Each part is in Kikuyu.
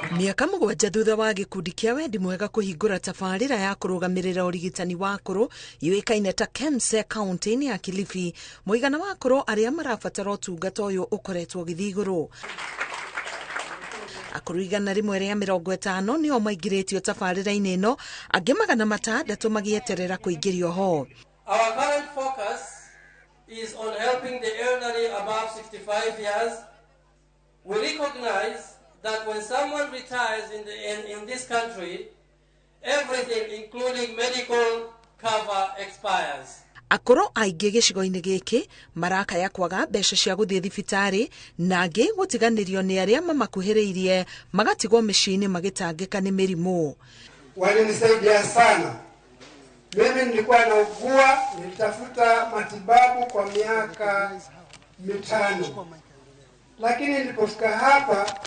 Mĩaka 7 thutha wa gĩkundi kĩa wendi mwega kũhingũra tabarĩra ya kũrũgamĩrĩra ũrigitani wa akũrũ yũĩkaine ta KEMSE kaunti-inĩ ya Kilifi, mũigana wa akũrũ arĩa marabatara ũtungata ũyũ ũkoretwo ũgĩthiĩ igũrũ. Akũrũ 150 nĩo maingĩrĩtio tabarĩra-inĩ ĩno, angĩ 600 magĩeterera kũingĩrio ho. Our current focus is on helping the elderly above 65 years. We recognize that when someone retires in this country, everything including medical cover expires. Akũrũ aingĩ gĩcigo-inĩ gĩkĩ marakaya kwaga mbeca cia gũthiĩ thibitarĩ na angĩ gũtiganĩrio nĩ arĩa mamakuhĩrĩirie magatigwo mĩciĩ-inĩ magĩtangĩka nĩ mĩrimũ. Walinisaidia sana. Mimi nilikuwa naugua, nilitafuta matibabu kwa miaka 5. Lakini nilipofika hapa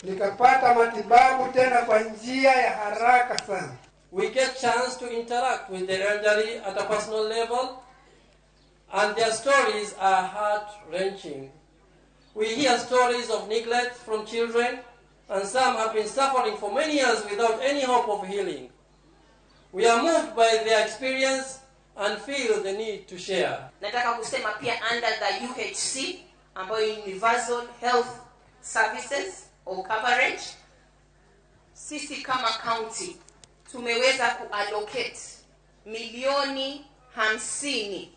nikapata matibabu tena kwa njia ya haraka sana. We get chance to interact with the elderly at a personal level, and their stories are heart-wrenching. We hear stories of neglect from children, and some have been suffering for many years without any hope of healing. We are moved by their experience and feel the need to share. Nataka kusema pia under the UHC, ambayo ni Universal Health Services or coverage, sisi kama county tumeweza kuallocate milioni 50.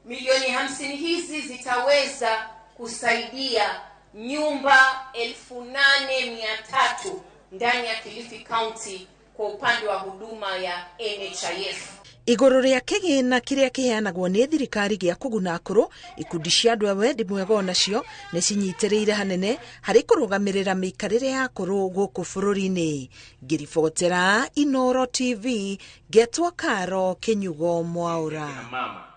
Milioni 50 hizi zitaweza kusaidia nyumba 8,300 ndani ya Kilifi County kwa upande wa huduma ya NHIF. Igũrũ rĩa kĩgĩna kĩrĩa kĩheanagwo nĩ thirikari gĩa kũguna akũrũ, ikundi cia andũ a wendi mwega onacio nĩ cinyitĩrĩire hanene harĩ kũrũgamĩrĩra mĩikarĩre ya akũrũ gũkũ bũrũri-inĩ. Ngĩribotera Inooro TV, ngetwo Karo Kĩnyugo Mwaũra. Mama.